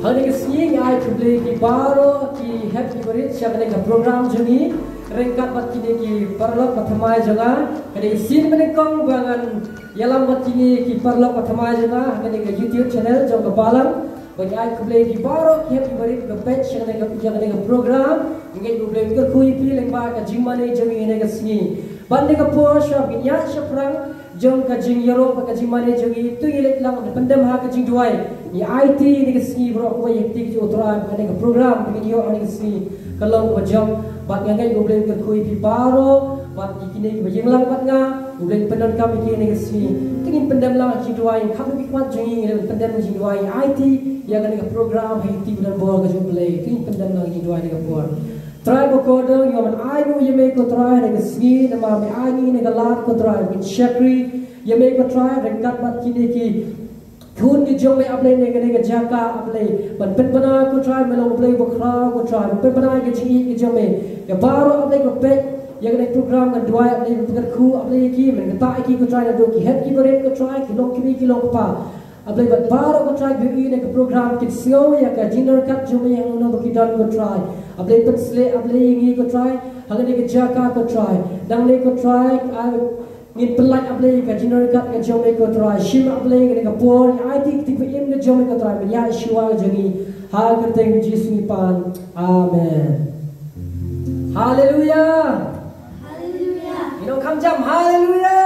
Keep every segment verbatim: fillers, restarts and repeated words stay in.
Hangne ka sngi ngi ai khublei ki baroh ki hep ki barit sha kane ka program jong ngi ryngkat bad kine ki paralok ba thymmai jong nga. Kane ka sien mynnyngkong ba ngan ïalam bad kine ki paralok ba thymmai jong nga ha kane ka YouTube channel jong ka Balang. Ba ngi ai khublei ki baroh ki hep ki barit ba peit sha kane ka, sha kane ka program. Ngi ngeit ba U Blei un kyrkhu ïa phi lyngba ka jingmane jong ngi ha kane ka sngi. Bad ha kane ka por shuwa ban ïaid shaphrang jong ka jingïaroh bad ka jingmane jong ngi, to ngin leit lang ban pyndem ha ka jingduwai. Ngi aiti ha kane ka sngi baroh kaba ïa ka kti ka jong U Trai, bad ha kane ka program ba ngin ïoh ha kane ka sngi ka long kaba jop. Bad nga ngeit ba U Blei un kyrkhu ïa phi baroh, bad ïa kine kiba ïeng lang bad nga, U Blei un pyndonkam ïa ki ha kane ka sngi. To ngin pyndem lang ha ka jingduwai, kham da ki khmat jong ngi, ngin pyndem ha ka jingduwai, ngi aiti ïa kane ka program ha ka kti ba donbor ka jong U Blei. To ngin pyndem lang ha ka jingduwai ha kane ka por. Trai ba kordor, ngi wan ai nguh ïa me ko Trai ha kane ka sngi, namar me ai ngi kane ka lad ko Trai, ngin shakri ïa me ko Trai ryngkat bad kine ki khun ki jong me, A Blei, na kane ka jaka, A Blei. Ban pynbna ko Trai, me long U Blei uba khraw ko Trai, ban pynbna ïa ka jingïeit ka jong me. Ïa baroh, A Blei, ba peit ïa kane ka program, ngan duwai, A Blei, ba pynkyntiew, A Blei, ïa ki, men ktah ïa ki ko Trai, naduh ki hep ki barit ko Trai, ki long kmie ki long kpa. A Blei, bad baroh ko Trai ba ïohi ïa kane ka program, kin sngew ïa ka jingryngkat jong me, hangne ba ki don ko Trai. A Blei, pynshlur, A Blei, ïa ngi ko Trai ha kane ka jaka ko Trai. Nangne ko Trai, a, ngin pynlait, A Blei, ka jingryngkat ka jong me ko Trai. Shim, A Blei, kane ka por, ngi aiti ka kti ba im ka jong me ko Trai, ban ïaid shuwa ka jong ngi. Ha ka kyrteng Jisu ngi pan. Amen. Haleluya. Haleluya. Ngin ong kham jam, haleluya.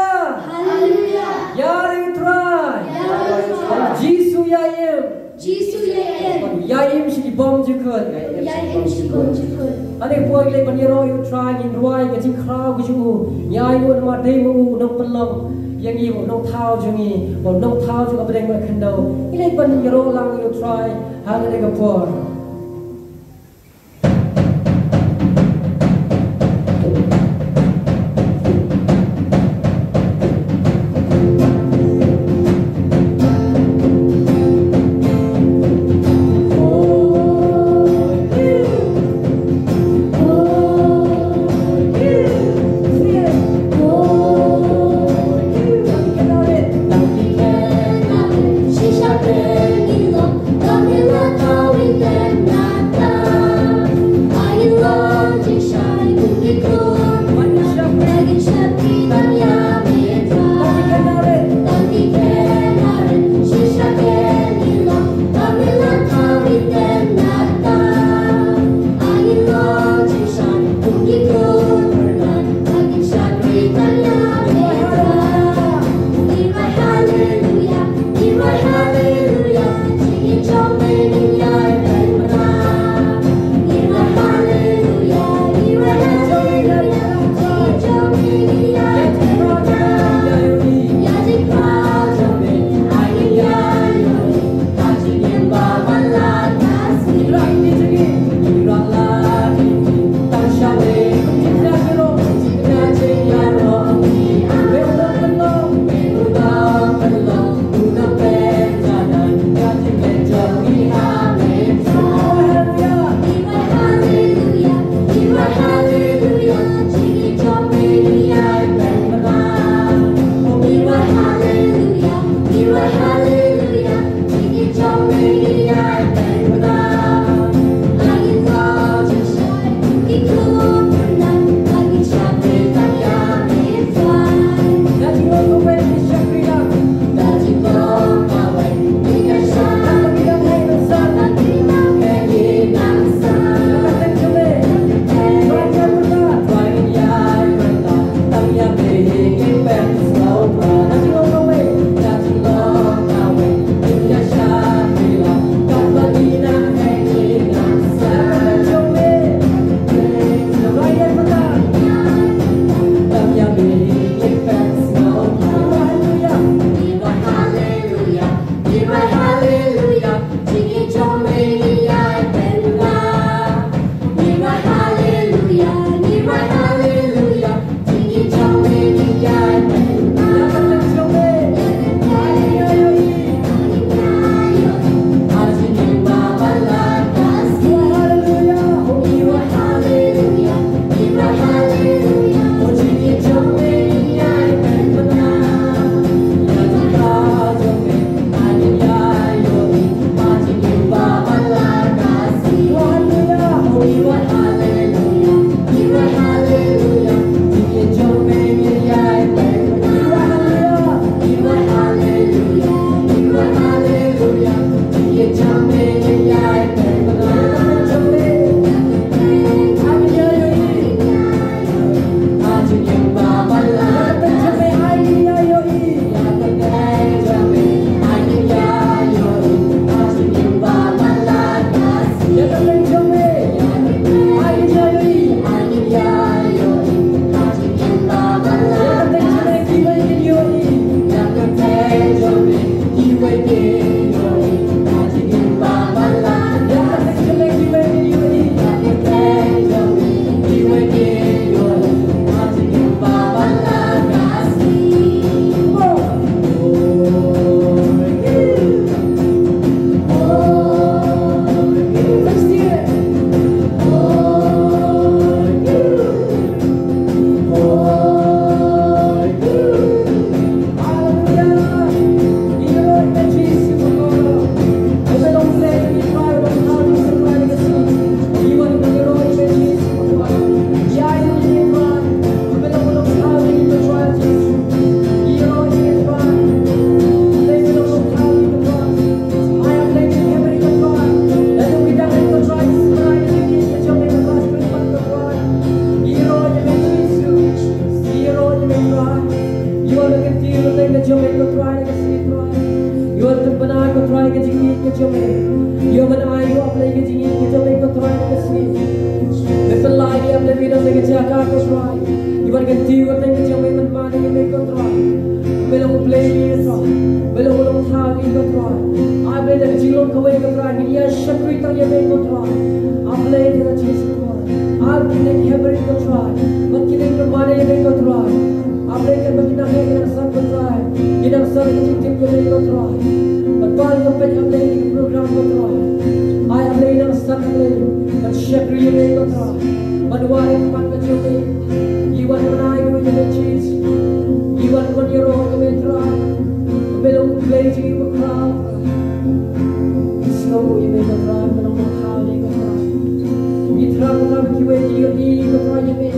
Haleluya. Ïa ri u Trai. Ïa ri u Trai. Jisu ïa im. Jisu ïa im. Ïa im sha ki bymjukut. Ïa im sha ki bymjukut. Hangne por ngi leit ban ïaroh ïa u Trai, ngin duwai ka jingkhraw ka jong u. Ngi ai nguh namar dei ma u u nongpynlong ïa ngi, u nongthaw jong ngi, u nongthaw jong ka bneng bad ka khyndew. Ngi leit ban ïaroh lang ïa u Trai ha kane ka por. ka jong me. Ïa man ai ïa U Blei ka jingim ka jong me ko Trai ka sngi. Me pynlait ïa U Blei me na ka jaka ko Trai. Ïa man ka tiew ka teng ka jong me man mane ïa me ko Trai. Me long U Blei ïa ko Trai. Me long U Longthaw ïa ko Trai. Ai Blei da ka jinglong kawei ko Trai. Ngi ïa shakri tang ïa me ko Trai. Ai Blei da ka jingim ko. Ai Blei da ka heaven ko Trai. Bad ki dei ka mane ïa me ko Trai. Ai Blei katba ki nang heh ki nang san ko Trai. Ki nang san ka jingtip ïa me ko Trai. Bad baroh ka peit Ai Blei ka program ko Trai. Ai Blei nang san Ai Blei. Bad shakri ïa me ko Trai. Bad wad ïa ka man ka jong me. Ngi wan ban ai ïa me Jisu. Ngi wan ban ïaroh ïa me Trai. Me long Blei jong ngi bakhraw. Ngi sngew ïa me ko Trai, me long bakhraw ïa me ko Trai. Ngi thrang ko Trai ba kiwei ki ïohi ko Trai ïa me.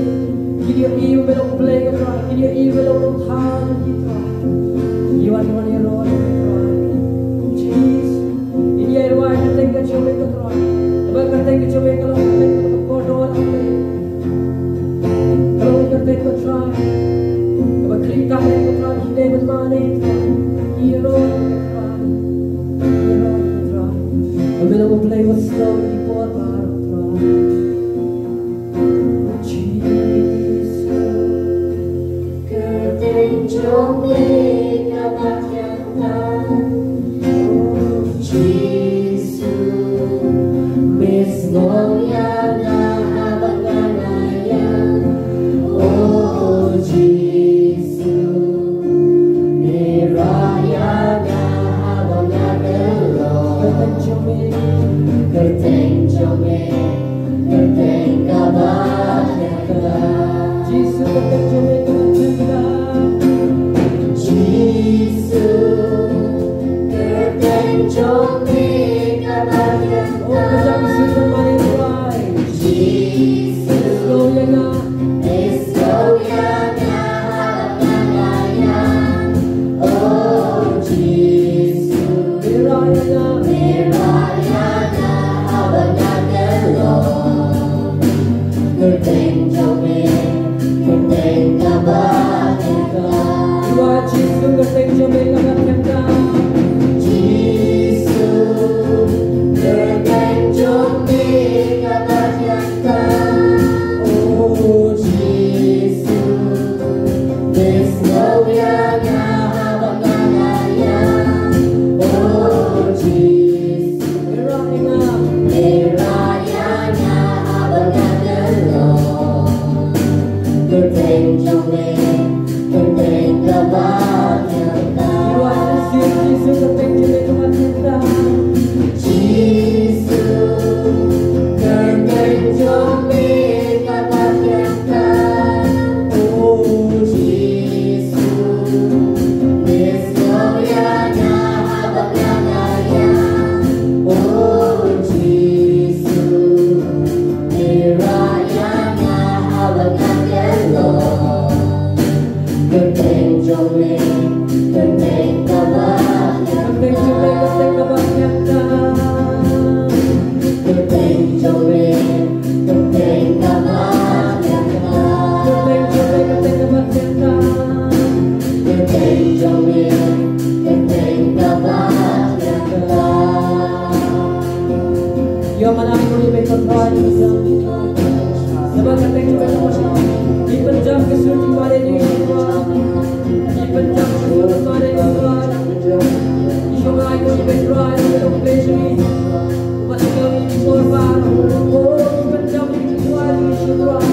Ki ïohi ba me long Blei ko Trai. Ki ïohi ba me long Longthaw jong ki Trai. Ngi wan ban ïaroh ïa me Trai. Jisu. Ngi ïa rwai kyrteng ka jong me ko Trai. Ba kyrteng ka jong me ka long kyrteng kaba kordor Blei. Ka long kyrteng ko Trai. Kaba khlieh tam ko Trai, khlieh ban mane Trai. Ïaroh ko Trai. Ïaroh ko Trai. Ba me long U Blei uba snoh ïa ki por baroh Trai. Jisu, kyrteng jong me kaba thiang tam. Jisu, me snoh ïa nga haba nga la ïam. O Jisu, me rah ïa nga haba nga khlong. Kyrteng jong me, kyrteng jong me, kyrteng kaba thiang tam. Jisu, kyrteng jong me kaba thiang tam. Jisu, kyrteng jong me kaba thiang tam. Oh, kyrteng Jisu, kyrteng Jisu. Jisu, snoh ïa nga. Me snoh ïa nga haba nga la ïam. Oh Jisu, me rah ïa nga. Me rah ïa nga haba nga khlong. Kyrteng jong me, kyrteng kaba thiang tam. Ïa Jisu, kyrteng jong me kaba thiang tam. Jisu, kyrteng jong me kaba thiang tam. Oh Jisu, me snoh ïa nga haba nga la ïam. Oh Jisu, me rah ïa nga. Me rah ïa nga haba nga khlong. Kyrteng jong me, kyrteng kaba thiang tam. Ïa Jisu, kyrteng jong me kaba thiang tam. Jisu, kyrteng jong me kaba thiang tam. Oh Jisu, me snoh ïa nga haba nga la ïam. Oh Jisu, me rah ïa nga haba nga khlong. Kyrteng jong me, kyrteng kaba thiang tam. Kyrteng jong me, kyrteng kaba thiang tam. Kyrteng jong me, kyrteng kaba thiang tam. Kyrteng jong me, kyrteng kaba thiang tam. Kyrteng jong me, kyrteng kaba thiang tam. Ïa man ai ïa me ko Trai. Ïa man kyrteng jong me ko Trai. Ngi pynjam ka sur jingmane jong ngi ko Trai. Ngi pynjam ka sur jingmane ko Trai. Ngi shong ai ïa me Trai, me long Blei jong ngi. Uba snoh ïa ki por baroh. Oh, ngi pynjam ïa ki jingduwai jong ngi ko Trai.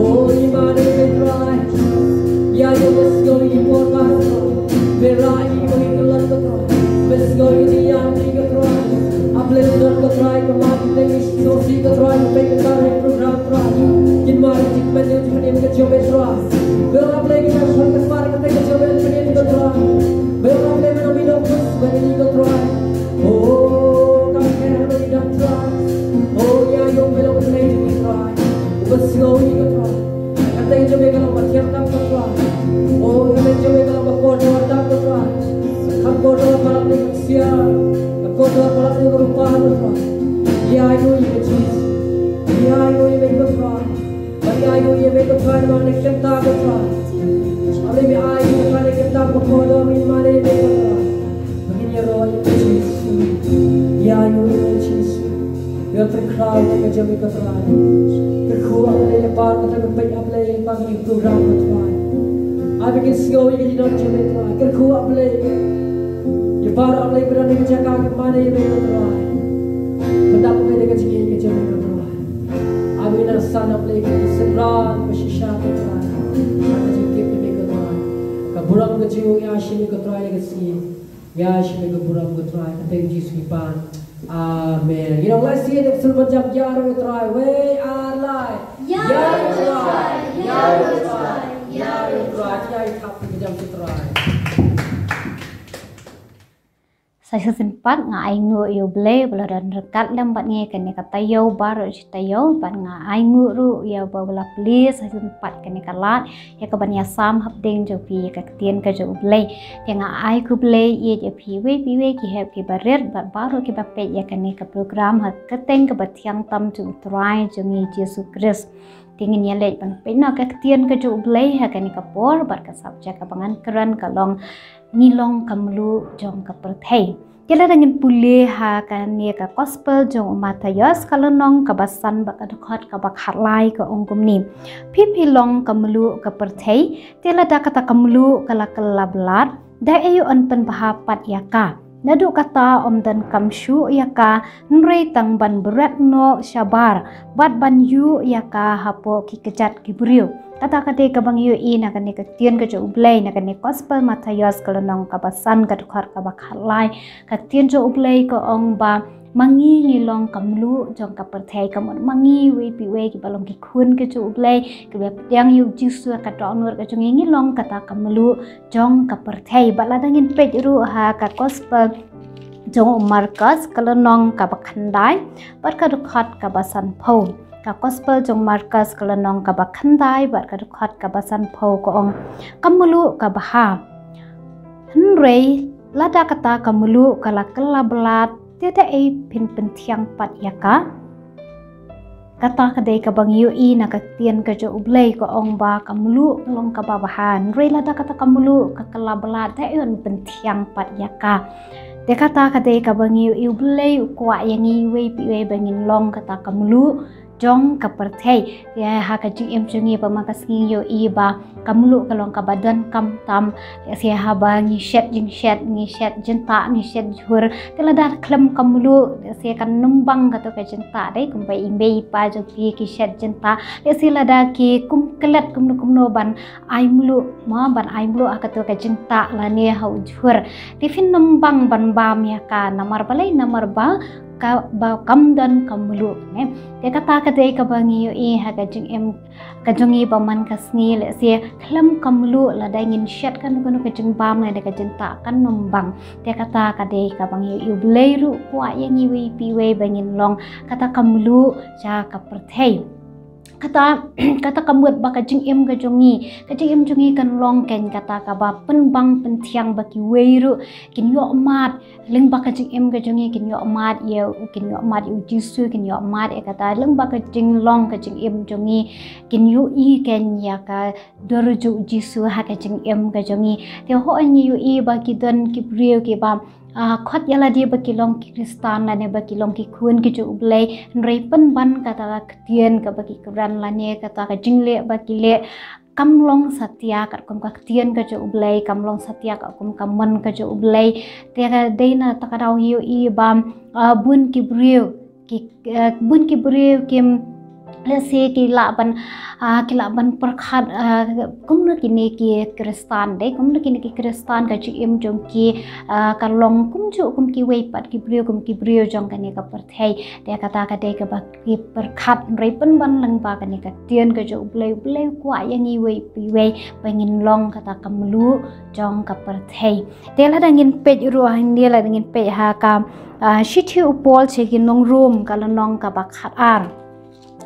Oh, ngi mane ïa me Trai. Ïa ïa me snoh ïa ki por baroh. Me rah ïa ki ba ngi kyllon ko Trai. Me snoh ïa ki ïa ki ko Trai. A Blei don ko Trai, ka mat ïa ngi snoh ïa ko Trai, ka peit ka tar ïa program Trai. Kin mar ïa ki pynïaid ïa ki pynïaid ka jong me Trai. Me ong A Blei ngi nang shon ka tar ka peit ka jong me pynïaid ko Trai. Me ong A Blei me nang bino kus ba ngi ko Trai. Oh, ka me kyrhai ha ngi dang Trai. Oh, ïa ïa me long Blei jong ngi Trai. Uba snoh ïa ko Trai. Kyrteng jong me ka long ba thiang tam ko Trai. Oh, kyrteng jong me ka long ba kordor tam ko Trai. Kam kordor palat ne ka ksiar. Kam kordor palat ne ka rupa ko Trai. Ïa ïa me Jisu. Ïa ïa me ko Trai. Ba ïa ïa me ko Trai namar ne ka bynta ko Trai. Ale me ai ko Trai ne ka bynta ba kordor me mane me ko Trai. Ba ngin ïaroh ïa me Jisu. Pynkhraw ïa ka jong me ko Trai. Kyrkhu ah Blei ïa baroh kata ka peit ah Blei ïa kane ka program ko Trai. Ai ba kin sngew ïa ka jingdon jong me Trai. Kyrkhu ah Blei ïa baroh ah Blei ba don ha ka jaka ka mane ïa me ko Trai. Pyndap ah Blei da ka jingïeit ka jong me ko Trai. Ai ba kin nang san ah Blei ka synran ba shisha ko Trai. Ka jingtip ïa me ko Trai. Ka burom ka jong ngi ïa shi me ko Trai ïa ka sngi. Ïa shi me ka burom ko Trai, kyrteng Jisu ngi pan. Amen. Ngi ong lai sien, dep sngewbha jam, ïa ruh Trai. Wei ar lai. Ïa ruh Trai, ïa ruh Trai, ïa ruh Trai. Ïa i thap ki jam ki Trai. Sa shisien pat nga ainguh ïa U Blei ba la don ryngkat lem bad ngi kane ka taïew baroh shi taïew, bad nga ainguh ruh ïa ba la plie sa shisien pat kane ka lad ïa ka ban ïasam hapdeng jong phi ïa ka ktien ka jong U Blei. Te nga ai khublei ïeit ïa phi iwei pa iwei ki hep ki barit bad baroh ki ba peit ïa kane ka program ha ka kyrteng ka ba thiang tam jong U Trai jong ngi Jisu Khrist. Te ngin ïa leit ban peit noh ka ktien ka jong U Blei ha kane ka por bad ka subject ka ba ngan kren ka long Ngi long ka mluh jong ka pyrthei. Te lada ngin pule ha kane ka gospel jong u Mathaios ka lynnong ka ba san bad ka dkhot ka ba khatlai ka ong kumne. Phi phi long ka mluh ka pyrthei, te lada kata ka mluh ka la kylla blad, da aïu yn pynbha pat ïa ka? Naduh kata ym donkam shuh ïa ka, hynrei tang ban bret noh shabar bad ban ïuh ïa ka hapoh ki kjat ki briew. Kata ka dei ka ba ngi ïohi na kane ka ktien ka jong U Blei, na kane gospel Mathaios ka lynnong ka ba san ka dkhot ka ba khatlai. Ka ktien jong U Blei ka ong ba ma ngi ngi long ka mluh jong ka pyrthei, ka mut ma ngi iwei pa iwei ki ba long ki khun ka jong U Blei, ki ba pdiang ïa u Jisu ha ka dohnud ka jong ngi, ngi long kata ka mluh jong ka pyrthei. Bad lada ngin peit ruh ha ka gospel jong u Markos ka lynnong ka ba khyndai bad ka dkhot ka ba sanphew. Ka gospel jong Markos ka lynnong ka ba khyndai bad ka dkhot ka ba sanphew ka ong, ka mluh ka bha. Hynrei lada kata ka mluh ka la kylla blad, te da aïu phin pynthiang pat ïa ka? Kata ka dei ka ba ngi ïohi na ka ktien ka jong U Blei ka ong ba ka mluh ka long ka ba bha. Hynrei lada kata ka mluh ka kylla blad, da aïu yn pynthiang pat ïa ka? Te kata ka dei ka ba ngi ïohi U Blei u kwah ïa ngi iwei pa iwei ba ngin long kata ka mluh jong ka pyrthei. Te ha ka jingim jong ngi ba man ka sngi ngi ïohi ba ka mluh ka long ka ba donkam tam. Lehse haba ngi shet jingshet, ngi shet jyntah, ngi shet jhur, te lada khlem ka mluh, lehse kan ym bang kato ka jyntah, dei kumba i mei i pa jong phi ki shet jyntah. Lehse lada ki kum klet kumno kumno ban ai mluh, mo, ban ai mluh ha kato ka jyntah lane ha u jhur, te phin ym bang ban bam ïa ka. Namar balei? Namar ba ka, ba kam don ka mluh, ne. Te kata ka dei ka ba ngi ïohi ha ka jingim ka jong ngi ba man ka sngi. Lehse khlem ka mluh, lada ngin shet kano kano ka jingbam lane ka jyntah, kan ym bang. Te kata ka dei ka ba ngi ïohi U Blei ruh u kwah ïa ngi iwei pa iwei ba ngin long kata ka mluh jong ka pyrthei. Kata, kata ka mut ba ka jingim ka jong ngi, ka jingim jong ngi kan long kein kata ka ba pynbang pynthiang ba kiwei ruh kin ïoh mad lyngba ka jingim ka jong ngi, kin ïoh mad ïa u, kin ïoh mad ïa u Jisu, kin ïoh mad ïa kata, lyngba ka jinglong ka jingim jong ngi, kin ïohi kein ïa ka dur jong u Jisu ha ka jingim ka jong ngi. Te hooid ngi ïohi ba ki don ki briew ki ba, ah, khot ïa lade ba ki long ki Khristan lane ba ki long ki khun ki jong U Blei, hynrei pynban kata ka ktien ka ba ki kren lane kata ka jingleh ba ki leh kam long satia katkum ka ktien ka jong U Blei, kam long satia katkum ka mon ka jong U Blei. Te ka dei na kata ka daw ngi ïohi ba, ah, bun ki briew ki, ah, bun ki briew kim, lehse ki lah ban, ah, ki lah ban pyrkhat, ah, kumno kine ki Khristan, dei kumno kine ki Khristan ka jingim jong ki, ah, ka long kumjuh kum kiwei pat ki briew, kum ki briew jong kane ka pyrthei. Te kata ka dei ka ba ki pyrkhat, hynrei pynban lyngba kane ka ktien ka jong U Blei, U Blei u kwah ïa ngi iwei pa iwei ba ngin long kata ka mluh jong ka pyrthei. Te lada ngin peit ruh hangne, lada ngin peit ha ka, ah, shithi u Paul sha ki nong Rom ka lynnong ka ba khatar.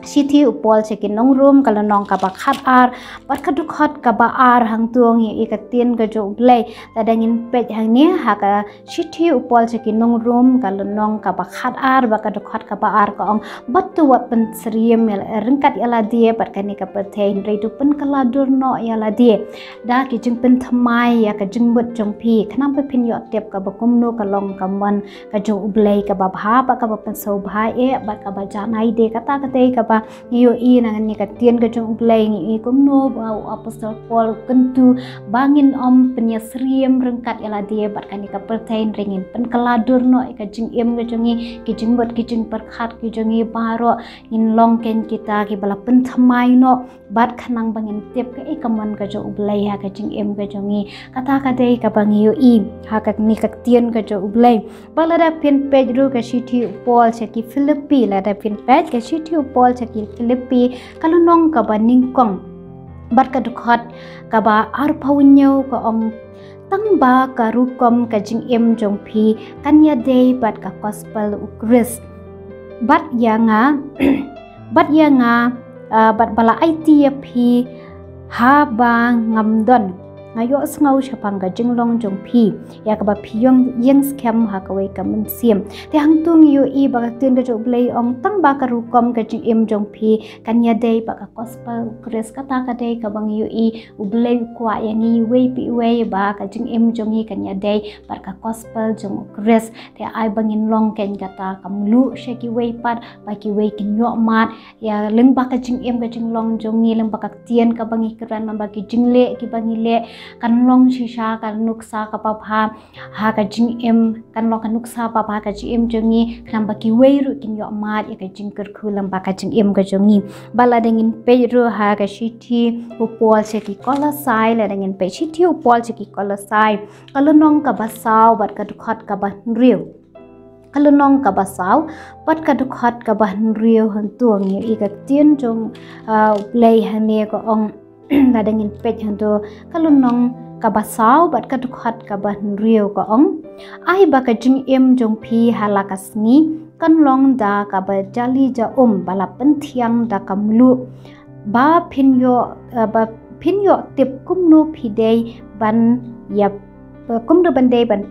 shithi u Paul sha ki nong Rom ka lynnong kaba khat ar bad ka dkhot kaba ar. Hangto ngi ïohi ka ktien ka jong U Blei. Lada ngin peit hangne ha ka shithi u Paul sha ki nong Rom ka lynnong kaba khat ar bad ka dkhot kaba ar ka ong, bad to wat pynsyriem ryngkat ïa lade bad kane ka pyrthei, hynrei to pynkylla dur noh ïa lade da ki jingpynthymmai ïa ka jingmut jong phi, khnang ba phin ïoh tip kaba kumno ka long ka mon ka jong U Blei, kaba bha bad kaba pynsngewbha eh bad kaba janai de. Kata ka dei kaba ngi ïohi na kane ka ktien ka jong U Blei. Ngi ïohi kumno ba u apostol Paul u kyntu ba ngin ym pynïasyriem ryngkat ïa lade bad kane ka pyrthei, hynrei ngin pynkylla dur noh ïa ka jingim ka jong ngi, ki jingmut ki jingpyrkhat ki jong ngi baroh, ngin long kein kita kiba la pynthymmai noh bad khnang ba ngin tip kaei ka mon ka jong U Blei ha ka jingim ka jong ngi. Kata ka dei kaba ngi ïohi ha kane ka ktien ka jong U Blei. Bad lada phin peit ruh ka shithi u Paul sha ki Philippi, lada phin peit ka shithi u Paul sha ki Philippi ka lynnong kaba nyngkong bad ka dkhot kaba arphew hynñiew ka ong, tang ba ka rukom ka jingim jong phi kan ïadei bad ka gospel u Khrist, bad ïa nga bad ïa nga, ah, bad ba la aiti ïa phi haba ngam don, nga ïohsngew shaphang ka jinglong jong phi, ïa kaba phi ïeng skhem ha kawei ka mynsiem. Te hangto ngi ïohi ba ka ktien ka jong U Blei ong, tang ba ka rukom ka jingim jong phi kan ïadei bad ka gospel u Khrist. Kata ka dei kaba ngi ïohi U Blei u kwah ïa ngi iwei pa iwei ba ka jingim jong ngi kan ïadei bad ka gospel jong u Khrist. Te ai ba ngin long kein kata ka mluh sha kiwei pat ba kiwei kin ïohmad ïa lyngba ka jingim ka jinglong jong ngi, lyngba ka ktien kaba ngi kren, lyngba ki jingleh kiba ngi leh. Kan long shisha ka nuksa kaba bha ha ka jingim, kan long ka nuksa babha ha ka jingim jong ngi, khnang ba kiwei ruh kin ïohmad ïa ka jingkyrkhu lyngba ka jingim ka jong ngi. Bad lada ngin peit ruh ha ka shithi u Paul sha ki Kolosai, lada ngin peit shithi u Paul sha ki Kolosai ka lynnong kaba saw bad ka dkhot kaba hynriew. Ka lynnong kaba saw bad ka dkhot kaba hynriew, hangto ngi ïohi ka ktien jong, ah, U Blei hangne ka ong, lada ngin peit hangto ka lynnong kaba saw bad ka dkhot kaba hynriew ka ong, ai ba ka jingim jong phi ha la ka sngi kan long da kaba jali ja um ba la pynthiang da ka mluh, ba phin ïoh, eh, ba phin ïoh tip kumno phi dei ban ïa, eh, kumno ban dei ban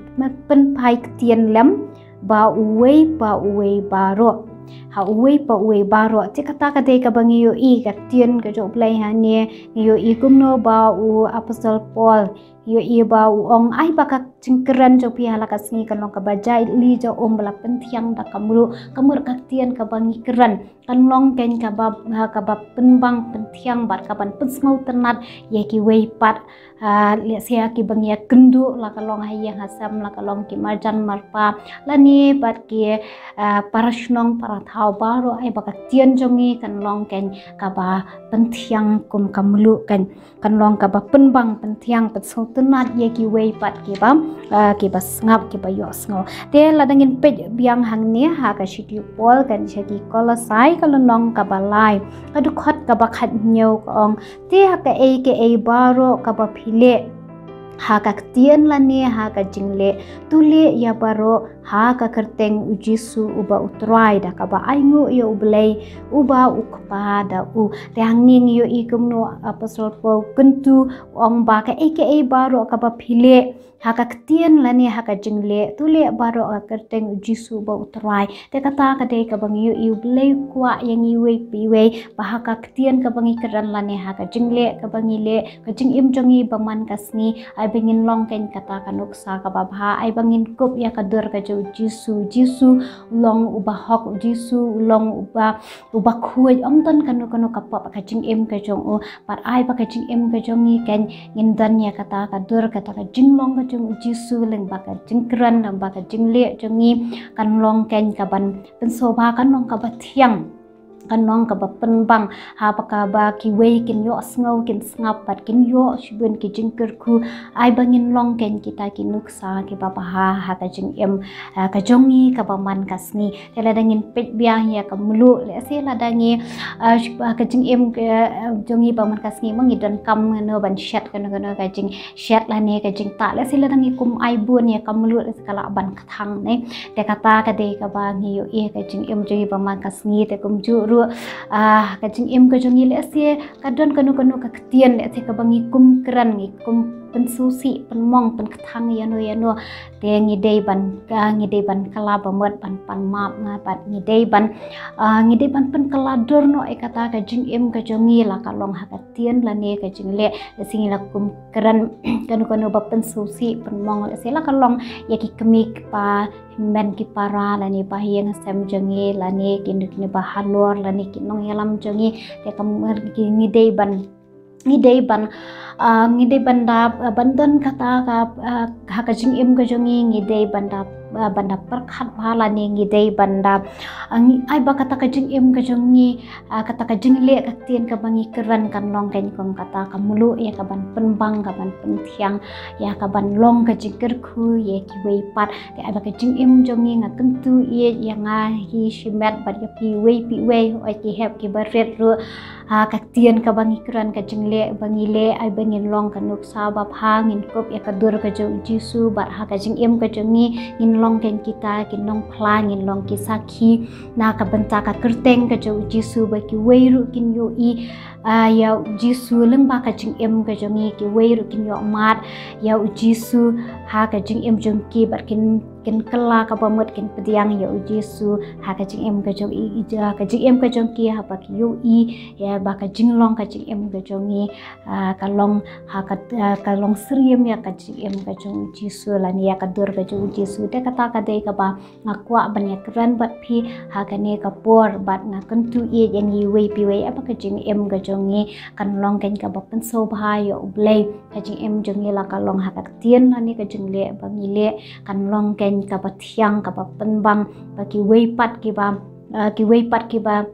pynphai ktien lem ba uwei pa uwei baroh. Ha uwei pa uwei baroh. Te kata ka dei kaba ngi ïohi ka ktien ka jong U Blei hangne, ngi ïohi kumno ba u apostol Paul, ngi ïohi ba u ong, ai ba ka jingkren jong phi ha la ka sngi kan long kaba jali ja um ba la pynthiang da ka mluh. Ka mut ka ktien kaba ngi kren kan long kein kaba, ha, kaba pynbang pynthiang bad kaban pynsngewtynnat ïa kiwei pat, ha, lehse ïa kiba ngi ïakynduh, la ka long ha ïing ha sem, la ka long ki marjan marpa, lane bad ki, ah, para shnong para thaw baroh, ai ba ka ktien jong ngi kan long kein kaba pynthiang kum ka mluh kein, kan long kaba pynbang pynthiang pynsngewtynnat ïa kiwei pat kiba, ah, kiba sngap kiba ïohsngew. Te lada ngin peit biang hangne ha ka shithi u Paul kan sha ki Kolosai ka lynnong kaba lai ka dkhot kaba khathynñiew ka ong, te ha kaei kaei baroh kaba phi leh, ha ka ktien lane ha ka jingleh, to leh ïa baroh ha ka kyrteng u Jisu uba u Trai da kaba ainguh ïa U Blei uba u Kpa da u. Te hangne ngi ïohi kumno apostol Paul u kyntu, u ong ba kaei kaei baroh kaba phi leh, ha ka ktien lane ha ka jingleh, to leh baroh ha ka kyrteng u Jisu uba u Trai. Te kata ka dei kaba ngi ïohi U Blei u kwah ïa ngi iwei pa iwei ba ha ka ktien kaba ngi kren lane ha ka jingleh kaba ngi leh, ka jingim jong ngi ba man ka sngi, ai ba ngin long kein kata ka nuksa kaba bha, ai ba ngin kup ïa ka dur ka jong u Jisu. U Jisu u long uba hok, u Jisu u long uba, uba khuid, ym don kano kano ka pop ha ka jingim ka jong u. Bad ai ba ka jingim ka jong ngi kein ngin don ïa kata ka dur, kata ka jinglong ka jong u Jisu, lyngba ka jingkren, lyngba ka jingleh jong ngi, kan long kein kaban pynsngewbha, kan long kaba thiang, kan long kaba pynbang, ha ba kaba kiwei kin ïohsngew, kin sngap bad kin ïoh shibun ki jingkyrkhu. Ai ba ngin long kein kita ki nuksa kiba bha ha ka jingim, ah, ka jong ngi kaba man ka sngi. Te lada ngin peit biang ïa ka mluh, lehse lada ngi, ah, sh-, ah, ka jingim ka, ah, jong ngi ba man ka sngi ma ngi donkam kano ban shet kano kano ka jingshet lane ka jingtah. Lehse lada ngi kum ai bun ïa ka mluh, lehse ka lah ban kthang ne. Te kata ka dei kaba ngi ïohi ka jingim jong ngi ba man ka sngi. Te kumjuh Ah, ka jingim ka jong ngi lehse ka don kano kano ka ktien lehse kaba ngi kum kren, ngi kum pynsngewsih, pynmong, pynkthang ïano ïano. Te ngi dei ban, ah, ngi dei ban kylla ba mut ban pan map, nga pat ngi dei ban, ah, ngi dei ban pynkylla dur noh ïa kata ka jingim ka jong ngi, la ka long ha ka ktien lane ka jingleh. Lehse ngi la kum kren kano kano ba pynsngewsih, pynmong, lehse la ka long ïa ki kmie ki kpa, hynmen ki para lane ba ha ïing ha sem jong ngi lane kine kine ba halor lane ki nongïalam jong ngi. Te ka mut ki ngi dei ban, ngi dei ban, ah, ngi dei ban da, ah, ban don kata ka, ah, ha ka jingim ka jong ngi, ngi dei ban da, ah, ban da pyrkhat bha lane ngi dei ban da, ah, ngi ai ba kata ka jingim ka jong ngi, ah, kata ka jingleh ka ktien kaba ngi kren kan long kein kum kata ka mluh ïa kaban pynbang, kaban pynthiang, ïa kaban long ka jingkyrkhu ïa kiwei pat. Te ai ba ka jingim jong ngi, nga kyntu ïa, ïa nga hi shimet bad ïa phi wei phi wei, hooid ki hep ki barit ruh, ha ka ktien kaba ngi kren, ka jingleh ba ngi leh, ai ba ngin long ka nuksa babha, ngin kup ïa ka dur ka jong u Jisu, bad ha ka jingim ka jong ngi ngin long kein kita ki nongphla, ngin long ki sakhi na ka bynta ka kyrteng ka jong u Jisu, ba kiwei ruh kin ïohi, ah, ïa u Jisu lyngba ka jingim ka jong ngi, kiwei ruh kin ïohmad ïa u Jisu ha ka jingim jong ki, bad kin, kin kylla kaba mut, kin pdiang ïa u Jisu ha ka jingim ka jong i, i, ha ka jingim ka jong ki, haba ki ïohi ïa ba ka jinglong ka jingim ka jong ngi, ah, ka long ha ka, ah, ka long syriem ïa ka jingim ka jong u Jisu lane ïa ka dur ka jong u Jisu. Te kata ka dei kaba nga kwah ban ïa kren bad phi ha kane ka por, bad nga kyntu ïa ngi wei phi wei, ai ba ka jingim ka jong ngi kan long kein kaba pynsngewbha ïa u Blei. Ka jingim jong ngi, la ka long ha ka ktien lane ka jingleh ba ngi leh, kan long kein kaba thiang, kaba pynbang, ba kiwei pat kiba, ah, kiwei pat kiba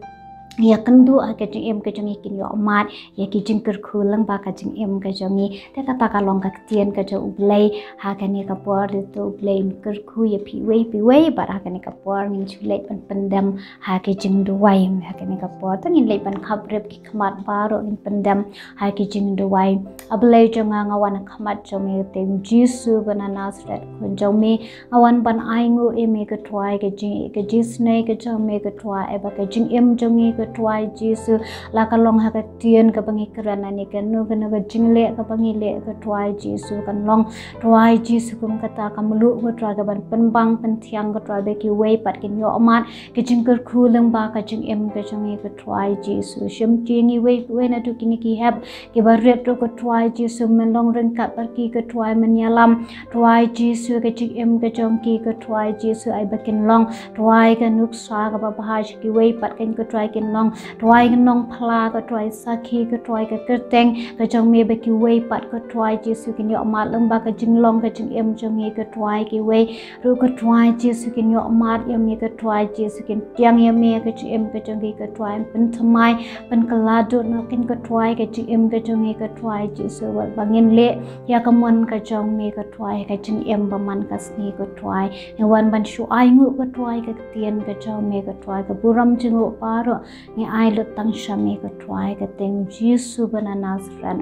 ïa kynduh ha ka jingim ka jong ngi kin ïohmad ïa ki jingkyrkhu lyngba ka jingim ka jong ngi. Te kata ka long ka ktien ka jong u Blei ha kane ka por. Te to u Blei un kyrkhu ïa phi wei phi wei, bad ha kane ka por ngin shu leit ban pyndem ha ki jingduwai. Ha kane ka por to ngin leit ban khapbrip ki khmat baroh, ngin pyndem ha ki jingduwai. A Blei jong nga, nga wan ha khmat jong me, te u Jisu ba na Nasareth, Khun jong me. Nga wan ban ainguh ïa me ko Trai, ka jing, ka jingisynei ka jong me ko Trai, ai ba ka jingim jong ngi ko Trai Jisu, la ka long ha ka ktien kaba ngi kren lane kano kano ka jingleh kaba ngi leh ko Trai Jisu, kan long Trai Jisu kum kata ka mluh ko Trai, kaban pynbang pynthiang ko Trai, ba kiwei pat kin ïohmad ka jingkyrkhu lyngba ka jingim ka jong ngi ko Trai Jisu. Shim ïa ngi wei phi wei naduh kine ki hep kiba rit ruh ko Trai Jisu, men long ryngkat bad ki ko Trai, men ïalam Trai Jisu ka jingim ka jong ki ko Trai Jisu, ai ba kin long Trai ka nuksa kaba bha sha kiwei pat kein ko Trai, kin long Trai ka nongphla ko Trai, sakhi ko Trai, ka kyrteng ka jong me ba kiwei pat ko Trai Jisu kin ïohmad lyngba ka jinglong ka jingim jong ngi ko Trai, kiwei ruh ko Trai Jisu kin ïohmad ïa me ko Trai Jisu, kin tieng ïa me ka jingim ka jong ki ko Trai, pynthymmai, pynkylla duh noh kein ko Trai ka jingim ka jong ngi ko Trai Jisu, wat ba ngin leh ïa ka mon ka jong me ko Trai, ka jingim ba man ka sngi ko Trai. Ngi wan ban shu ainguh ko Trai ka ktien ka jong me ko Trai, ka burom jingïaroh baroh ngi ai lut tang sha me ko Trai, ka kyrteng Jisu ba na Nasareth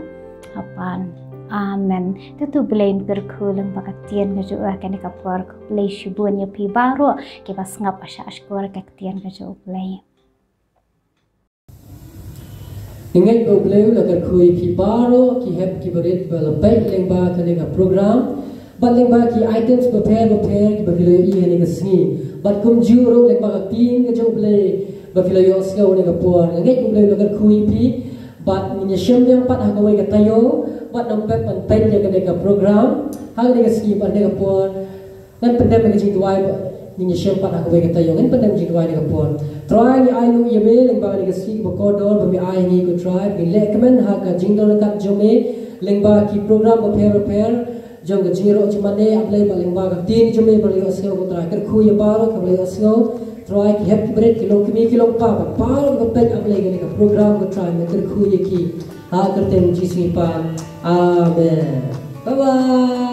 ha pan. Amen. Te to u Blei un kyrkhu lyngba ka ktien ka jong u ha kane ka por. Khublei shibun ïa phi baroh kiba sngap ha sha shkor ka ktien ka jong u Blei. Ngi ngeit ba u Blei u la kyrkhu ïa phi baroh ki hep kiba rit ba la peit lyngba kane ka program, bad lyngba ki items bapher bapher kiba phi la ïohi ha kane ka sngi, bad kumjuh ruh lyngba ka ktien ka jong u Blei ba phi la ïohsngew ha kane ka por. Ngi ngeit ba u Blei u la kyrkhu ïa phi, bad ngin ïa shim biang pat ha kawei ka taïew, bad nang pep ban peit ïa kane ka program ha kane ka sngi bad ha kane ka por. Ngan pyndem ka jingduwai ba ngin ïa shem pat ha kawei ka taïew. Ngan pyndem jingduwai ha kane ka por. Trai, ngi ainguh ïa me lyngba kane ka sngi ba kordor ba me ai ha ngi ko Trai, ba ngin lehkmen ha ka jingdon ryngkat jong me lyngba ki program bapher bapher jong ka jingïaroh jingmane, A Blei, bad lyngba ka ktien jong me ba la ïohsngew ko Trai. Kyrkhu ïa baroh kiba la ïohsngew Trai, ki hep kiba rit, ki longkmie ki longkpa, bad baroh kiba peit, A Blei, kane ka program ko Trai, me kyrkhu ïa ki ha ka kyrteng Jisu ngi pan. Amen. Bye bye.